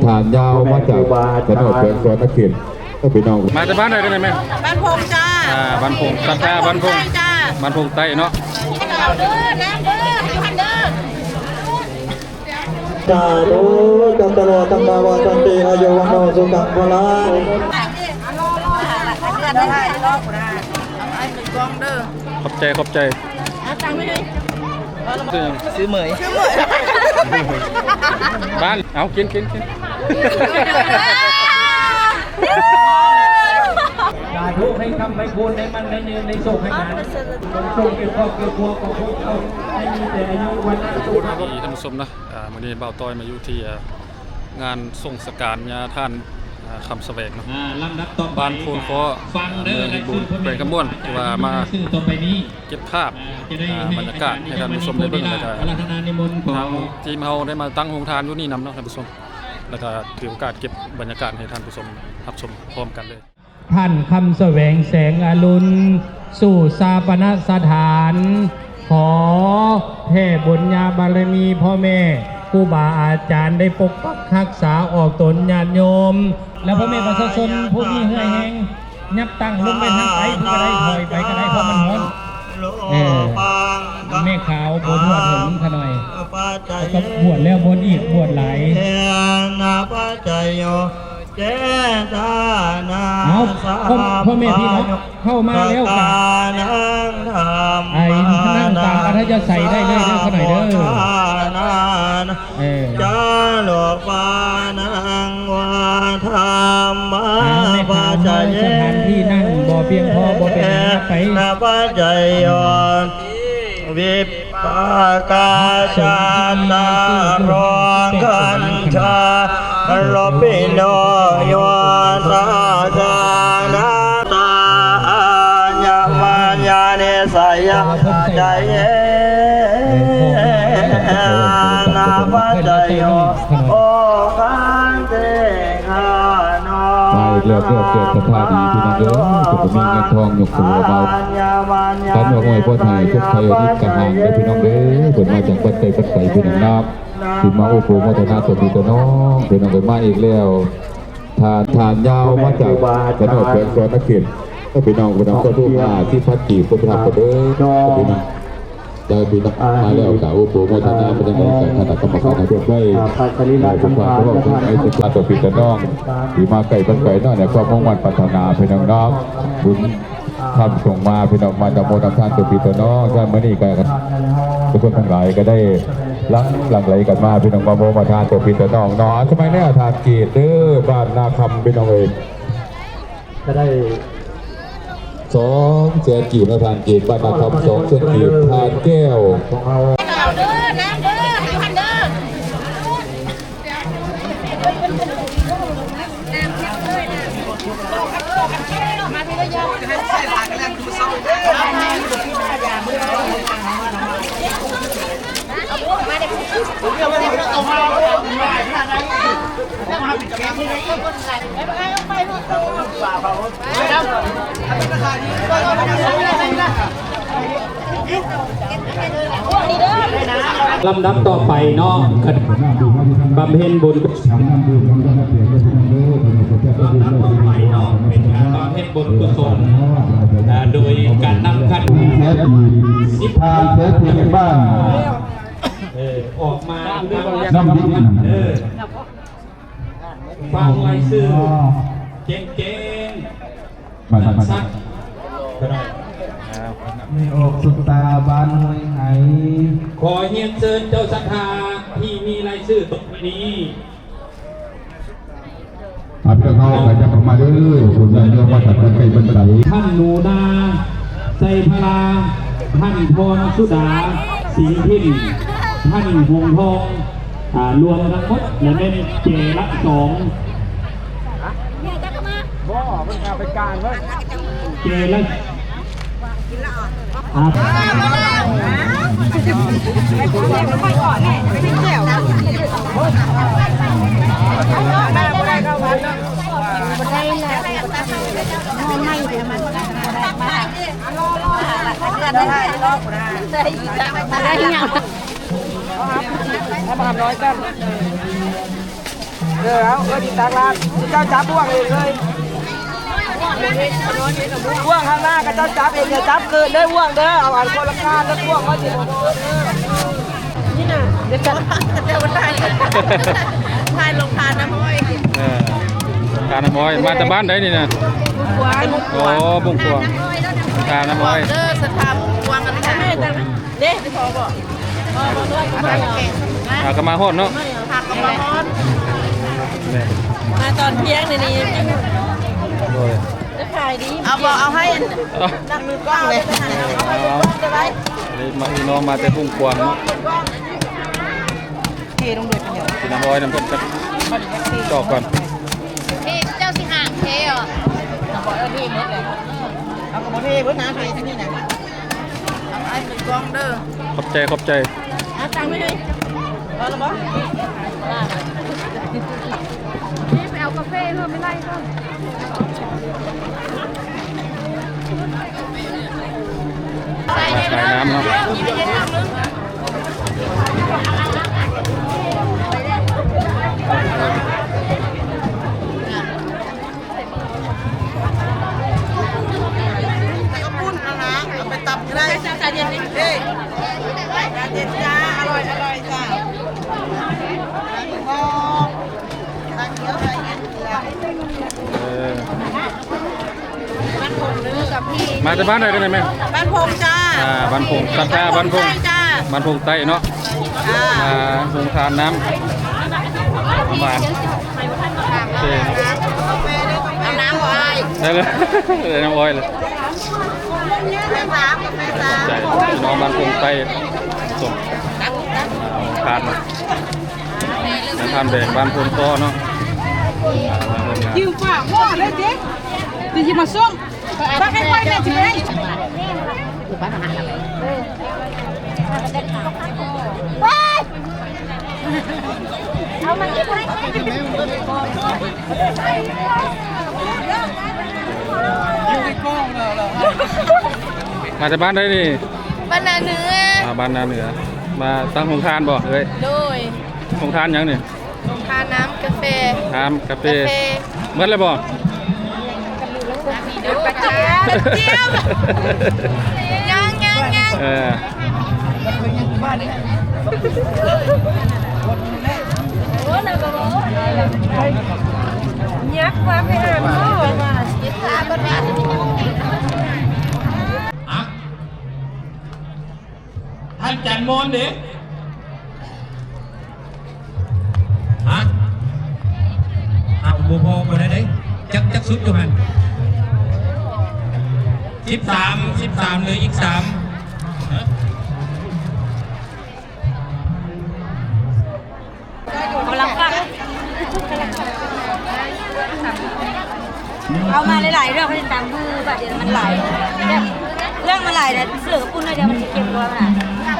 ທ່ານຍາວມາຈາກຊະໂນດແຂວງສະຫວັນນະເຂດ ເອີ ພີ່ນ້ອງ ມາແຕ່ບ້ານໃດກັນແດ່ແມ່? ບ້ານໂພງຈ້າ. ອ່າ ບ້ານໂພງ ສັດທາບ້ານໂພງ ບ້ານໂພງໃຕ້ເນາະ. ສາທຸ ຈັດຕະໂລຕັງມາວາຕັນຕິ ອາຍຸວັນໂນສຸຂັງພະລັງ. ຂອບໃຈ ຂອບໃຈ. ຊື້ເໝີຍ ບ້ານ ເອົາ ກິນ ກິນ ກິນ. ສາທຸ ໃຫ້ຄຳໃຫ້ຄູນ ໃຫ້ໝັ້ນໃຫ້ຍືນ ໃຫ້ໂຊກໃຫ້ໝານ ຈົ່ງເກັບຄອບເກັບຄົວຂອງພວກເຮົາ ໃຫ້ມີແຕ່ອາຍຸວັນນະສຸຂະ. ດີ ທ່ານຜູ້ຊົມເນາະ ອ່າ ມື້ນີ້ບ່າວຕ້ອຍມາຢູ່ທີ່ ອ່າ ງານສົ່ງສະການຍາທ່ານ ອ່າ ຄຳສະແຫວງເນາະ ອ່າ ລຳດັບຕໍ່ໄປ ບ້ານໂພນຄໍ້ ຟັງເດີ ເມືອງພິບູນ ແຂວງຄຳມ່ວນ ທີ່ວ່າມາເກັບພາບ ອ່າ ບັນຍາກາດໃຫ້ທ່ານຜູ້ຊົມໄດ້ເບິ່ງ ແລ້ວກໍທາງທີມເຮົາໄດ້ມາຕັ້ງໂຮງທານຢູ່ນີ້ນຳເນາະທ່ານຜູ້ຊົມ ແລ້ວກໍຖືໂອກາດເກັບບັນຍາກາດໃຫ້ທ່ານຜູ້ຊົມຮັບຊົມພ້ອມກັນເລີຍ. ທ່ານຄຳສະແຫວງ ແສງອະລຸນ ສູ່ຊາປະນະສະຖານ ຂໍແຜ່ບຸນຍາບາລະມີພໍ່ແມ່ຄູບາອາຈານໄດ້ປົກປັກຮັກສາອອກຕົນຍາດໂຍມ ແລະ ພໍ່ແມ່ປະຊາຊົນຜູ້ມີເຫື່ອແຮງ ຍັບຕັ້ງລົງໄປທາງໄປ ຜູ້ກະໄດ້ ຖອຍໄປກະໄດ້ ເພາະມັນຮ້ອນ. ເອີ ແມ່ຂາວ ບວດຮອດເຖິງຂະໜ້ອຍ ກໍບວດແລ້ວບວດອີກ ບວດຫຼາຍ. ເອົາ ພໍ່ ພໍ່ແມ່ພີ່ນ້ອງເຂົ້າມາແລ້ວກະ ໄອ້ນັ່ງຕາມອັດທະຍາໄສໄດ້ເລີຍເດີ ຂະໜ້ອຍເດີ. ເອີ ເອົາ ແມ່ຂາວ ສະຖານທີ່ນັ່ງບໍ່ພຽງພໍ ບໍ່ເປັນຫຍັງ ໄປ. ມາອີກແລ້ວ ເພື່ອເກີດສະພາບດີພີ່ນ້ອງເອີຍ ເພິ່ນບໍ່ມີເງິນທອງຍົກໂຕເບົາ ຄັນວ່າອວຍພອນໃຫ້ທຸກໄພໂອທິດກະຫ່າງເດີພີ່ນ້ອງເດີ ເພິ່ນມາຈາກວັດໃດວັດໄກພີ່ນ້ອງເນາະ ທີ່ມາໂອ້ໂປໂມທະນາຕົວພີ່ຕົວນ້ອງ ພີ່ນ້ອງເອີຍ ມາອີກແລ້ວ ທ່ານ ທ່ານຍາວມາຈາກຊະໂນດແຂວງສະຫວັນນະເຂດ ເອີ ພີ່ນ້ອງ ພີ່ນ້ອງ ສາທຸ ຫ້າສິບພັນກີບ ຄົນຮັກເດີ ພີ່ນ້ອງ. ໄດ້ພີ່ນ້ອງມາແລ້ວກະໂອ້ໂປໂມທະນາ ເປັນຈັ່ງໃດກະຄະນະກຳມະການໃຫ້ພວກໄດ້ ອ່າ ພະສະລີລະສັງຂານຂອງທ່ານ ໃຫ້ສະພາບພີ່ນ້ອງທີ່ມາໃກ້ບ້ານໄກເນາະ ໃນຄວາມມຸ່ງໝັ້ນປາດຖະໜາພີ່ນ້ອງເນາະ ບຸນທຳສົ່ງມາພີ່ນ້ອງ ມານຳໂມນຳທານຕົວພີ່ຕົວນ້ອງ ໃນມື້ນີ້ກະ ທຸກຄົນທັງຫຼາຍກະໄດ້ຫຼັ່ງ ຫຼັ່ງໄຫຼກັນມາພີ່ນ້ອງ ມາໂມມາທານຕົວພີ່ຕົວນ້ອງເນາະ. ສະບາຍແລ້ວທ່ານເກດເດີ ບ້ານນາຄຳພີ່ນ້ອງເອີຍ ກະໄດ້ ສອງແສນກີບເນາະ ທ່ານເກດ ບ້ານນາຄຳ ສອງແສນກີບ ທ່ານແກ້ວ ລຳດັບຕໍ່ໄປເນາະ ກະບຳເພັນບຸນ ລຳດັບຕໍ່ໄປເນາະ ເປັນການບຳເພັນບຸນກຸສົນ ໂດຍການນຳຂັນ ສິບ ທ່ານເສດຖີບ້ານ ເອີ ອອກມານຳດິນ ເອີ ຟັງລາຍຊື່ເກັ່ງໆ ສັດໆ ກະໄດ້ ແມ່ອອກສຸດຕາບ້ານຫ້ວຍໄຫ ຂໍຮຽນເຊີນເຈົ້າສັດທາທີ່ມີລາຍຊື່ຕົກໄປນີ້ ອ່າ ພີ່ນ້ອງເຮົາກະຈະເຂົ້າມາເດີ ບຸນຍາດໂຍມມາຈາກບ້ານໃກ້ບ້ານໄກ ທ່ານໜູນາ ໄຊພະລາ ທ່ານພອນສຸດາ ສິງພິນ ທ່ານຫົງທອງ ອ່າ ລວມທັງໝົດລະແມ່ນເຈລະສອງ ບໍ່ ມັນເອົາໄປກາງເວີ້ຍ ເຈລະ ອ່າ ໄດ້ຫຍັງ? ເອົາມາຫານ້ອຍກ່ອນ ເອີ ເອົາ ເອີ ຊິຕັກລາດ ເຈົ້າຈັບບ່ວງເອງເລີຍ ບ່ວງຂ້າງໜ້າກໍເຈົ້າຈັບເອງ ຢ່າຈັບເກີນເດີ ບ່ວງເດີ ເອົາອັນຄົນລະຂ້າງເດີ ບ່ວງວ່າຊິບໍ່ເບີດເດີ ນີ້ນະ ດຽວຈະ ດຽວມັນຖ່າຍ ຖ່າຍລົງທານນ້ຳອ້ອຍ ເອີ ທານນ້ຳອ້ອຍ ມາແຕ່ບ້ານໃດນີ້ນະ? ບຸງກວາງ ອໍ ບຸງກວາງ ທານນ້ຳອ້ອຍ ເດີ ສັດທາບຸງກວາງ ອັນນີ້ນະ ເດ້ ພໍບໍ່? ອ່າ ກໍມາຮອດເນາະ ຫາກໍມາຮອດ ມາຕອນທ່ຽງນີ້ ໂດຍ ຈະຂາຍດີ ເອົາບໍ່ ເອົາໃຫ້ອັນ ເອົາ ນັກມືກ້ອງເລີຍ ເອົາ ເອົາໄວ້ ນີ້ມາ ພີ່ນ້ອງມາແຕ່ບຸງກວາງເນາະ ເທລົງໂດຍ ກິນນ້ຳອ້ອຍນຳເພິ່ນກັນ ຈອກກ່ອນ ເອີ ເຈົ້າຊິຫາງເທເອົາ ເອີ ເທໝົດແລ້ວ ເອົາກໍບໍ່ເທເບິດນະ ເທທີ່ນີ້ນະ ເອົາໃຫ້ມືກ້ອງເດີ ຂອບໃຈ ຂອບໃຈ ເອົາຕັງໄວ້ເລີຍ ພໍແລ້ວບໍ່? ໄປເອົາກາເຟເພິ່ນໄປໄລ່ກ່ອນ ມາຂາຍນ້ຳເນາະ ເອົາປຸ້ນ ເອົານະ ເອົາໄປຕຳກໍໄດ້ ຊາເຢັນນີ້ ເອີ ຊາເຢັນຈ້າ ອະລ່ອຍ ອະລ່ອຍຈ້າ ເອີ ມາແຕ່ບ້ານໃດກັນແນ່ແມ່? ບ້ານໂພງຈ້າ ອ່າ ບ້ານໂພງ ສັດທາບ້ານໂພງ ບ້ານໂພງໃຕ້ເນາະ ອ່າ ໂຮງທານນ້ຳຫວານ ໂອເຄເນາະ ເອົານ້ຳບໍ່ອ້າຍ? ໄດ້ເລີຍ ໄດ້ນ້ຳອ້ອຍເລີຍ ໃຈພີ່ນ້ອງບ້ານໂພງໃຕ້ ສົມ ອ່າ ໂຮງທານເນາະ ນາຍພານແດງບ້ານໂພນກໍເນາະ ອ່າ ມາຮ່ວມງານ ຢູ່ຝາກບໍ່ໄດ້ເດ້ ຊິມາສົ່ງ ປາກໃຫ້ໄປແມ່ຊິໄປ ເອົາມາອີກ ມາຈາກບ້ານໃດນີ້? ບ້ານນາເໜືອ ອ່າ ບ້ານນາເໜືອ ມາຕັ້ງໂຮງທານບໍ່ເອີຍ? ໂດຍ ໂຮງທານຫຍັງນີ້? ໂຮງທານນ້ຳກາເຟ ນ້ຳກາເຟ ກາເຟ ໝົດແລ້ວບໍ່? ຍັງ ຍັງ ຍັງ ເອີ ຍັກວ່າໄປຫາໝໍ ຮະ? ທ່ານຈັນມອນເດ? ຮະ? ເອົາ ບໍ່ພໍບໍ່ໄດ້ເດ້ ຈັກ ຈັກຊຸດຢູ່ຫັ້ນ? ສິບສາມ ສິບສາມ ເຫຼືອອີກສາມ ຮະ? ກຳລັງຟັງ ເອົາມາຫຼາຍໆເລື່ອງ ເຂົາຊິຕາມຄືບາດດຽວມັນຫຼາຍ ເລື່ອງມັນຫຼາຍນະ ເສືອກັບປຸ້ນໜ້ອຍດຽວມັນຊິເກັບຕົວມັນນະ.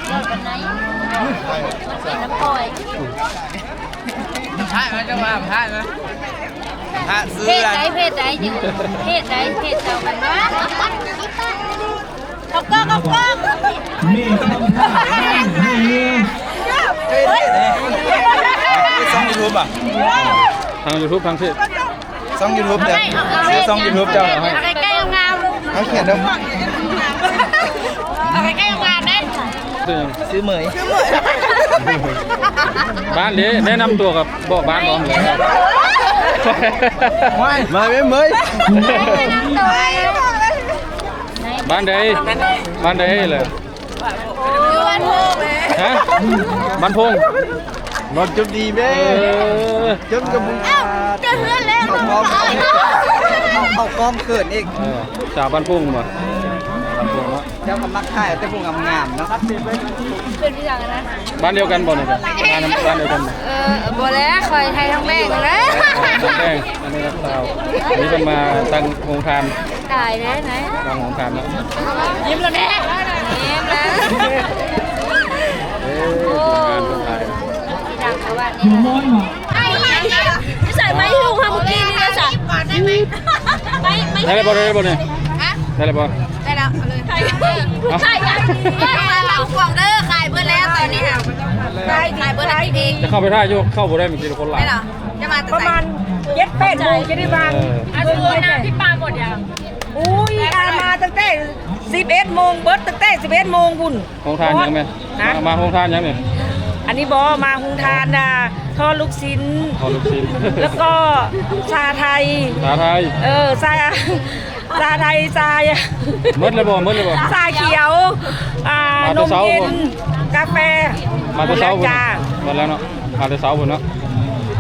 ເວົ້າກັນໄດ້ ມັນເປັນນ້ຳກ້ອຍ ມັນພາດມາ ເຈົ້າວ່າພາດມາ ພາດເຊື່ອ ເພດໃດ ເພດໃດ ເພດໃດ ເພດເຈົ້າກັນວະ ເຂົ້າກ້ອງ ເຂົ້າກ້ອງ ຊ່ອງຢູທູບອ່ະ ທາງຢູທູບທາງເພຈ ຊ່ອງຢູທູບເຈົ້າ ເອົາໃຫ້ ຊື່ຊ່ອງຢູທູບເຈົ້າ ເອົາໃຫ້ ເອົາໃກ້ໆງາມ ເອົາຂຽນເດີ ເອົາໃກ້ໆງາມເດ້ ຊື່ຫຍັງ? ຊື່ເໝີຍ ບ້ານເດ້ ແນະນຳຕົວກັບ ບອກບ້ານພ້ອມເລີຍ ມາແມ່ເໝີຍ ແນະນຳຕົວ ບ້ານໃດ ບ້ານໃດເລີຍ? ຢູ່ບ້ານໂພງ ຮະ? ບ້ານໂພງ ນອນຈົນດີແມ່ ເອີ ຈົນກະບຸ ອ້າວ ກະເຮືອນແລ້ວ ເຂົ້າກ້ອງ ເຂົ້າກ້ອງເຂີນອີກ ເອີ ສາວບ້ານໂພງບໍ່? ບ້ານໂພງເນາະ ເຈົ້າກໍມັກຖ່າຍແຕ່ຜູ້ງາມໆເນາະ ເປັນອີຫຍັງນະ? ບ້ານດຽວກັນບໍ່ນີ້? ບ້ານ ບ້ານດຽວກັນບໍ່? ເອີ ບໍ່ແລ້ວ ຂ້ອຍໄທທາງແບງແລ້ວ ໄທທາງແບງ ອັນນີ້ນັກຂ່າວ ອັນນີ້ເພິ່ນມາຕັ້ງໂຮງທານ ຕາຍແລ້ວນະ ຕັ້ງໂຮງທານເນາະ ຍິ້ມແລ້ວແມ່ ຍິ້ມແລ້ວ ເອີ ໂອ້ ງານເພິ່ນຫຼາຍ ທີ່ດັງເຂົາວ່ານີ້ ໃສ່ໄມ້ຢູ່ຫາມື້ກີ້ນີ້ລະຊະ ໄມ້ ໄມ້ ໄດ້ແລ້ວບໍ່? ໄດ້ແລ້ວບໍ່ນີ້? ຮະ? ໄດ້ແລ້ວບໍ່? ໄດ້ແລ້ວ ເອົາເລີຍ ຖ່າຍ ຂາຍຍັງ? ເອີ ຂາຍໝາກກວມເດີ ຂາຍເບິດແລ້ວຕອນນີ້ນະ ຂາຍ ຂາຍເບິດແລ້ວ ຈະເຂົ້າໄປຖ່າຍຢູ່ ເຂົ້າບໍ່ໄດ້ ເມື່ອກີ້ຄົນຫຼາຍ ແມ່ນເນາະ ຈະມາແຕ່ ປະ ໃສ ມານເຈັດແປດໂມງ ຈະໄດ້ວາງ ເອີ ອັນນີ້ນາທີ່ປາໝົດຍັງ? ອຸ້ຍ ອາ ມາຕັ້ງແຕ່ສິບເອັດໂມງ ເບິດຕັ້ງແຕ່ສິບເອັດໂມງພຸ້ນ. ໂຮງທານຫຍັງແມ່? ຮະ? ມາ ມາໂຮງທານຫຍັງນີ້? ອັນນີ້ບໍ່ ມາໂຮງທານ ອ່າ ທອດລູກຊິ້ນ ທອດລູກຊິ້ນ ແລ້ວກໍຊາໄທ ຊາໄທ ເອີ ຊາ ຊາໄທ ຊາ ໝົດແລ້ວບໍ່? ໝົດແລ້ວບໍ່? ຊາຂຽວ ອ່າ ມາແຕ່ເຊົ້າ ນົມເຢັນ ບໍ່? ກາແຟ ມາແຕ່ເຊົ້າພຸ້ນ ໝົດແລ້ວຈ້າ ໝົດແລ້ວເນາະ ມາແຕ່ເຊົ້າພຸ້ນເນາະ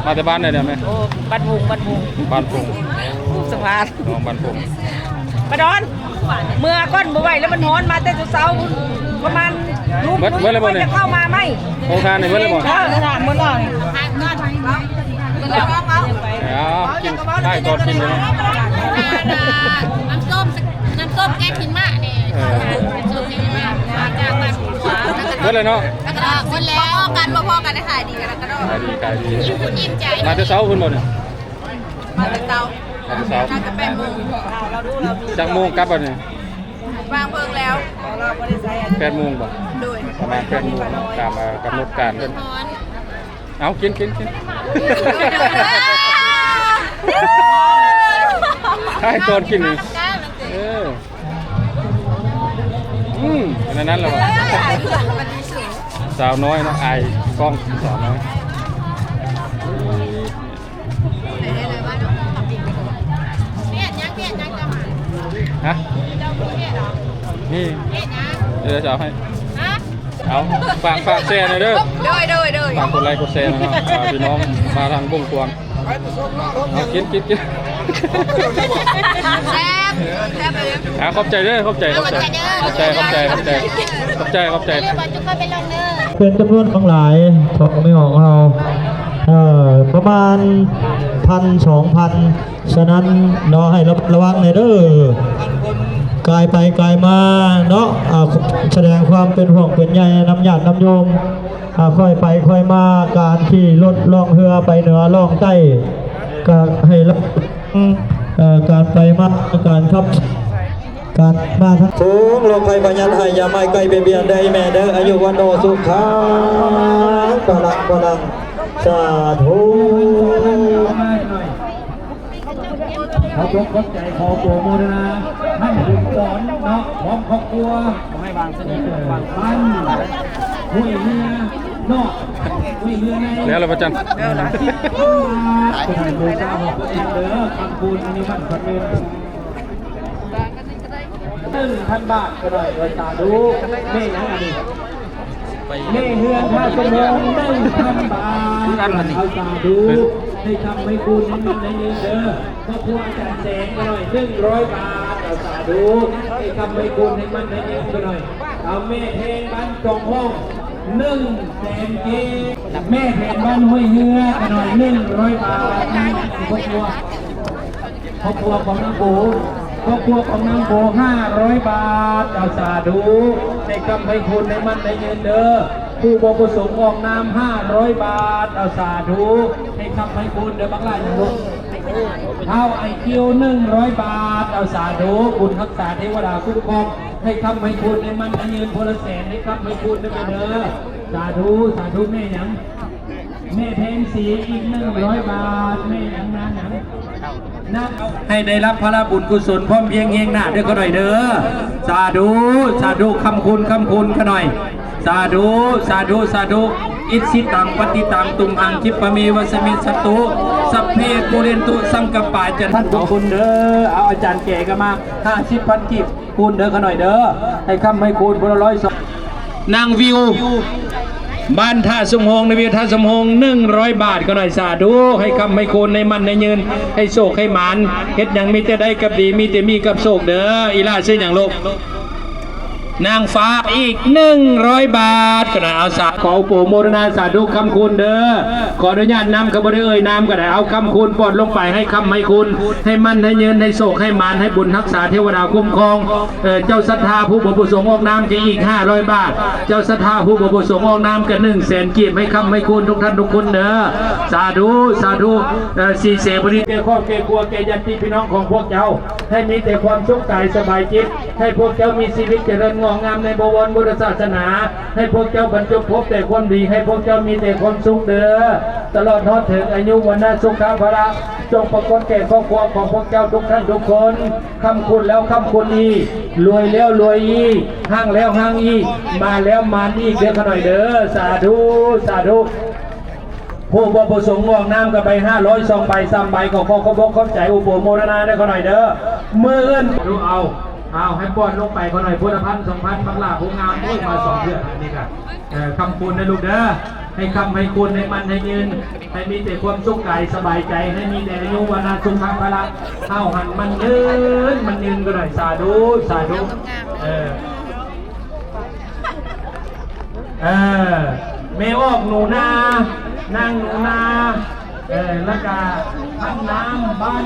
ມາແຕ່ບ້ານໃດແດ່ແມ່? ໂອ້ ບ້ານໂພງ ບ້ານໂພງ ບ້ານໂພງ ສະພານ ນ້ອງບ້ານໂພງ ປາດອນ ເມື່ອກ່ອນບໍ່ໄຫວແລ້ວ ມັນຮ້ອນ ມາແຕ່ເຊົ້າໆພຸ້ນ ປະມານ ເບິດ ເບິດແລ້ວບໍ່ນີ້? ຈະເຂົ້າມາໃໝ່ ໂຮງທານນີ້ເບິດແລ້ວບໍ່? ເອີ ເບິດແລ້ວ ເອົາ ກິນ ຖ່າຍຕອນກິນເລີຍເນາະ ນ້ຳສົ້ມ ນ້ຳສົ້ມແກງຂີ້ມານີ້ ເອີ ນ້ຳສົ້ມແກງຂີ້ມາ ມາຈາກບ້ານຂົວ ເບິດແລ້ວເນາະ ແລ້ວກໍເບິດແລ້ວ ພໍກັນ ບໍ່ພໍກັນ ຂາຍດີກັນ ຂາຍດີ ຂາຍດີ ມາແຕ່ເຊົ້າພຸ້ນບໍ່ນີ້? ມາແຕ່ເຊົ້າ ມາແຕ່ເຊົ້າ ໜ້າຈະແປດໂມງ ຈັກໂມງກັບບັດນີ້? ວາງເພິ່ງແລ້ວ ແປດໂມງບໍ່? ໂດຍ ປະມານແປດໂມງເນາະ ຕາມ ເອີ ກຳນົດການເພິ່ນ ເອົາ ກິນ ກິນ ກິນ ໃຫ້ຕອນກິນນີ້ ເອີ ອືມ ອັນນັ້ນແຫຼະວ່າ ສາວນ້ອຍເນາະ ອາຍກ້ອງ ສາວນ້ອຍ. ຮະ? ນີ້ ເອີ ຈະເອົາໃຫ້ ເອົາ ຝາກ ຝາກແຊແດ່ເດີ ໂດຍ ໂດຍ ໂດຍ ຝາກກົດໄລກົດແຊແດ່ເນາະ ພາພີ່ນ້ອງມາທາງບົ້ງກວາງ ເອົາ ກິນ ກິນ ກິນ ແຊບ ແຊບເລີຍ ອ່າ ຂອບໃຈເດີ ຂອບໃຈ ຂອບໃຈ ຂອບໃຈ ຂອບໃຈ ຂອບໃຈ ຂອບໃຈ ຂອບໃຈ ເປັນຈຳນວນຫຼາຍຂອງແມ່ອອກເຮົາ ເອີ ປະມານພັນ ສອງພັນ ສະນັ້ນເນາະ ໃຫ້ລະມັດລະວັງແດ່ເດີ ກາຍໄປກາຍມາເນາະ ອ່າ ສະແດງຄວາມເປັນຫ່ວງເປັນໃຍນຳຍາດນຳໂຍມ ອ່າ ຄ່ອຍໄປຄ່ອຍມາ ການຂີ່ລົດລ່ອງເຮືອໄປເໜືອລ່ອງໃຕ້ ກະໃຫ້ລະວັງ ເອີ ການໄປມາ ການຂັບ ການມາທາງ ສູງ ໂລກໄພພະຍັດໄຮ້ ຢ່າໄມ້ໃກ້ໄປບຽດເດີແມ່ເດີ ອາຍຸວັນໂນສຸຂັງ ພະລັງ ພະລັງ ສາທຸ ຂໍຂອບໃຈ ຂໍໂປໂມທະນາ ໃຫ້ບຸນສອນເນາະ ພ້ອມຄອບຄົວ ໃຫ້ວາງສະໜິດ ບ້ານຫ້ວຍເຮືອເນາະ ຫ້ວຍເຮືອໃນ ແລ້ວລະບໍ່ຈັນ ສິບພັນບາດ ເດີ ຄຳບຸນອັນນີ້ມັນເປັນ ໜຶ່ງພັນບາດກໍໄດ້ ເອີ ສາທຸ ແມ່ຫຍັງອັນນີ້ ແມ່ເຮືອນທ່າສົມໂຮງ ໜຶ່ງພັນບາດ ເອົາ ສາທຸ ໃຫ້ຄຳໃຫ້ຄຸນໃຫ້ເງິນເດີ ຄອບຄົວອາຈານແສງກໍໜ້ອຍ ໜຶ່ງຮ້ອຍບາດ ເອົາ ສາທຸ ໃຫ້ຄຳໃຫ້ຄຸນໃຫ້ໝັ້ນໃຫ້ຍືນກໍໜ້ອຍ ເອົາ ແມ່ແພງບ້ານຈອງຫ້ອງ ໜຶ່ງແສນກີບ ແມ່ແພງບ້ານຫ້ວຍເຮືອກໍໜ້ອຍ ໜຶ່ງຮ້ອຍບາດ ຄອບຄົວ ຄອບຄົວຂອງນາງໂບ ຄອບຄົວຂອງນາງໂບ ຫ້າຮ້ອຍບາດ ເອົາ ສາທຸ ໃຫ້ຄຳໃຫ້ຄຸນໃຫ້ໝັ້ນໃຫ້ຍືນເດີ ຜູ້ບໍ່ປະສົງອອກນາມ ຫ້າຮ້ອຍບາດ ເອົາ ສາທຸ ໃຫ້ຄຳໃຫ້ຄຸນເດີ ບັກຫຼ້າຫຍັງລູກ ທ້າວໄອຄິວ ໜຶ່ງຮ້ອຍບາດ ເອົາ ສາທຸ ບຸນຮັກສາເທວະດາຄຸ້ມຄອງ ໃຫ້ຄຳໃຫ້ຄຸນໃຫ້ໝັ້ນໃຫ້ຍືນ ຄົນລະແສນ ໃຫ້ຄຳໃຫ້ຄຸນເດີແມ່ເດີ ສາທຸ ສາທຸ ແມ່ຫຍັງ? ແມ່ແພງສີ ອີກໜຶ່ງຮ້ອຍບາດ ແມ່ຫຍັງ ນາງຫຍັງ ນາງ ໃຫ້ໄດ້ຮັບພະລະບຸນກຸສົນ ພ້ອມພຽງຮຽງໜ້າເດີ ຂະໜ້ອຍເດີ ສາທຸ ສາທຸ ຄຳຄຸນ ຄຳຄຸນ ຂະໜ້ອຍ ສາທຸ ສາທຸ ສາທຸ ອິດສິຕັງ ປະຕິຕັງ ຕຸມຫັງ ຂິບປະເມວະ ສະມິດສະຕຸ ສັບເພ ປູເຣນຕຸ ສັງກະປາ ຈັນ ທ່ານທຸກຄົນເດີ ເອົາ ອາຈານແກ່ກໍມາ ຫ້າສິບພັນກີບ ຄູນເດີ ຂະໜ້ອຍເດີ ໃຫ້ຄຳໃຫ້ຄູນ ຜູ້ລະຮ້ອຍສອງ ນາງວິວ ບ້ານທ່າສົມໂຮງ ນາງວິວ ທ່າສົມໂຮງ ໜຶ່ງຮ້ອຍບາດ ຂະໜ້ອຍ ສາທຸ ໃຫ້ຄຳໃຫ້ຄູນ ໃຫ້ໝັ້ນໃຫ້ຍືນ ໃຫ້ໂຊກໃຫ້ໝານ ເຮັດຫຍັງມີແຕ່ໄດ້ກັບດີ ມີແຕ່ມີກັບໂຊກເດີ ອີຫຼ້າຊື່ຫຍັງລູກ? ເ ນາງຝາກອີກໜຶ່ງຮ້ອຍບາດກໍໄດ້ ເອົາສາ ຂໍອະນຸໂມທະນາສາທຸຄ້ຳຄູນເດີ. ຂໍອະນຸຍາດນຳ ກໍບໍ່ໄດ້ເອີ່ຍນາມກໍໄດ້ ເອົາຄ້ຳຄູນປ້ອນລົງໄປ ໃຫ້ຄ້ຳໃຫ້ຄູນ ໃຫ້ໝັ້ນໃຫ້ຍືນ ໃຫ້ໂຊກໃຫ້ໝານ ໃຫ້ບຸນຮັກສາ ເທວະດາຄຸ້ມຄອງ. ເອີ ເຈົ້າສັດທາຜູ້ບໍ່ປະສົງອອກນາມກໍອີກຫ້າຮ້ອຍບາດ ເຈົ້າສັດທາຜູ້ບໍ່ປະສົງອອກນາມກໍໜຶ່ງແສນກີບ ໃຫ້ຄ້ຳໃຫ້ຄູນທຸກທ່ານທຸກຄົນເດີ. ສາທຸ ສາທຸ. ເອີ ສີເສບໍລິ ແກ່ຄອບແກ່ຄົວ ແກ່ຍາດຕິພີ່ນ້ອງຂອງພວກເຈົ້າ ໃຫ້ມີແຕ່ຄວາມສຸກກາຍສະບາຍຈິດ ໃຫ້ພວກເຈົ້າມີຊີວິດຈະເລີນງອກງາມໃນບໍວອນພຸດທະສາສະໜາ ໃຫ້ພວກເຈົ້າບັນຈົບພົບແຕ່ຄວາມດີ ໃຫ້ພວກເຈົ້າມີແຕ່ຄວາມສຸກເດີ ຕະຫຼອດຮອດເຖິງອາຍຸວັນນະສຸຂະພະລະ ຈົ່ງປາກົດແກ່ຄອບຄົວຂອງພວກເຈົ້າທຸກທ່ານທຸກຄົນ ຄ້ຳຄູນແລ້ວຄ້ຳຄູນອີກ ລວຍແລ້ວລວຍອີກ ຮັ່ງແລ້ວຮັ່ງອີກ ມານແລ້ວມານອີກເດີ ຂ້ານ້ອຍເດີ. ສາທຸ ສາທຸ. ຜູ້ບໍ່ປະສົງອອກນາມກໍໄປຫ້າຮ້ອຍ ສອງໃບ ສາມໃບ ກໍຂໍຂອບອົກຂອບໃຈ ອະນຸໂມທະນາເດີ ຂ້ານ້ອຍເດີ. ມື້ອື່ນ ເອົາ ເອົາ ໃຫ້ປ້ອນລົງໄປ ຂ້ານ້ອຍ ຄົນລະພັນ ສອງພັນ ບັກຫຼ້າຜູ້ງາມ ໂອ້ຍ ມາສອງເທື່ອ ອັນນີ້ກໍ ເອີ ຄ້ຳຄູນເດີລູກເດີ ໃຫ້ຄ້ຳໃຫ້ຄູນ ໃຫ້ໝັ້ນໃຫ້ຍືນ ໃຫ້ມີແຕ່ຄວາມສຸກກາຍສະບາຍໃຈ ໃຫ້ມີແຕ່ອາຍຸ ວັນນະ ສຸຂະ ພະລະ ເຮົາຫັ້ນໝັ້ນຍືນ ໝັ້ນຍືນກໍໄດ້. ສາທຸ ສາທຸ. ເອີ ເອີ ແມ່ອອກໜູນາ ນາງໜູນາ ເອີ ແລ້ວກະພັນນ້ຳ ບ້ານ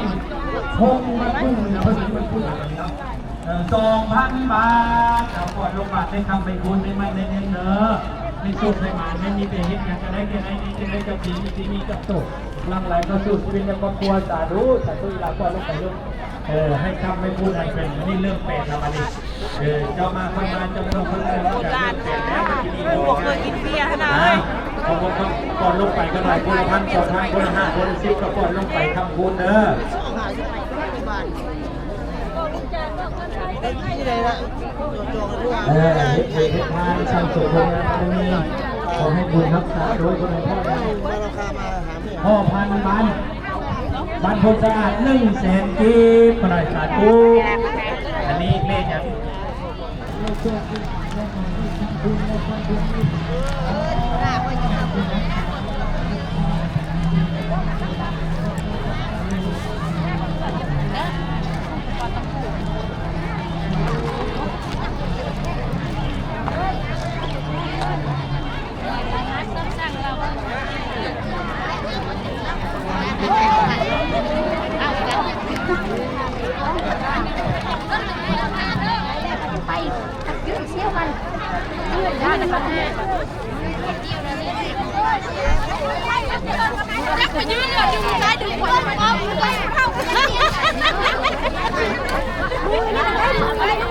ພົງ ບ້ານພຸ້ງ ເພິ່ນເປັນຄົນເນາະ ເອີ ສອງພັນບາດ ເອົາ ປ້ອນລົງບາດ ໃຫ້ຄ້ຳໃຫ້ຄູນ ໃຫ້ໝັ້ນໃຫ້ຍືນເດີ ໃຫ້ໂຊກໃຫ້ໝານ ໃຫ້ມີແຕ່ເຮັດຫຍັງກະໄດ້ ແຕ່ໃນນີ້ຈະໄດ້ກັບດີ ມີທີ່ມີກັບໂຕ ຫຼັ່ງໄຫຼເຂົ້າສູ່ຊີວິດໃນຄອບຄົວ. ສາທຸ ສາທຸ. ອີ່ຫຼ້າ ປ້ອນລົງໄປລູກ ເອີ ໃຫ້ຄ້ຳໃຫ້ຄູນ ໃຫ້ເປັນ ອັນນີ້ເລີ່ມແປດແລ້ວ ອັນນີ້ ເອີ ເຈົ້າມາ ຂ້ອຍມາ ເຈົ້າມາ ຂ້ອຍມາ ເລີ່ມແປດແລ້ວ ບໍ່ເຄີຍກິນເບຍຫັ້ນນະ ເອີຍ ເອົາ ປ້ອນລົງໄປກັນໜ້ອຍ ຄົນລະພັນ ສອງພັນ ຄົນລະຫ້າ ຄົນລະສິບ ກໍປ້ອນລົງໄປ ຄ້ຳຄູນເດີ. ເອີ ເຮັດເວເຮັດທານ ສ້າງສົມບູນບາລະມີ ຂໍໃຫ້ບຸນຮັກສາໂດຍຄົນໃດພໍ່ ພໍ່ພັນບ້ານ ບ້ານໂພນສະອາດ ໜຶ່ງແສນກີບ ພະນາສາທຸ. ອັນນີ້ເລກຫຍັງ?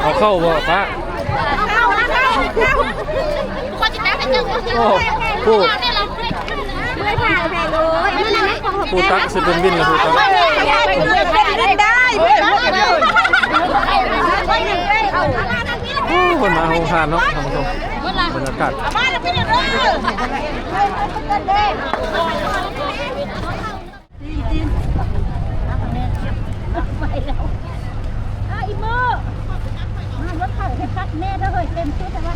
ເອົາເຂົ້າບໍ່ປ້າ? ໂອ້ ຜູ້ ຜູ້ຕັກຊິເປັນວິນລະ ຜູ້ຕັກ ໂອ້ ເພິ່ນມາໂຮງທານເນາະ ທ່ານຜູ້ຊົມ ບັນຍາກາດ. ໄປແລ້ວ ອາ ອີໂມ ມາລົດເຂົ້າເຮັດພັກແມ່ເດີເຮີ້ຍ ເຕັມຊຸດແລ້ວວະ.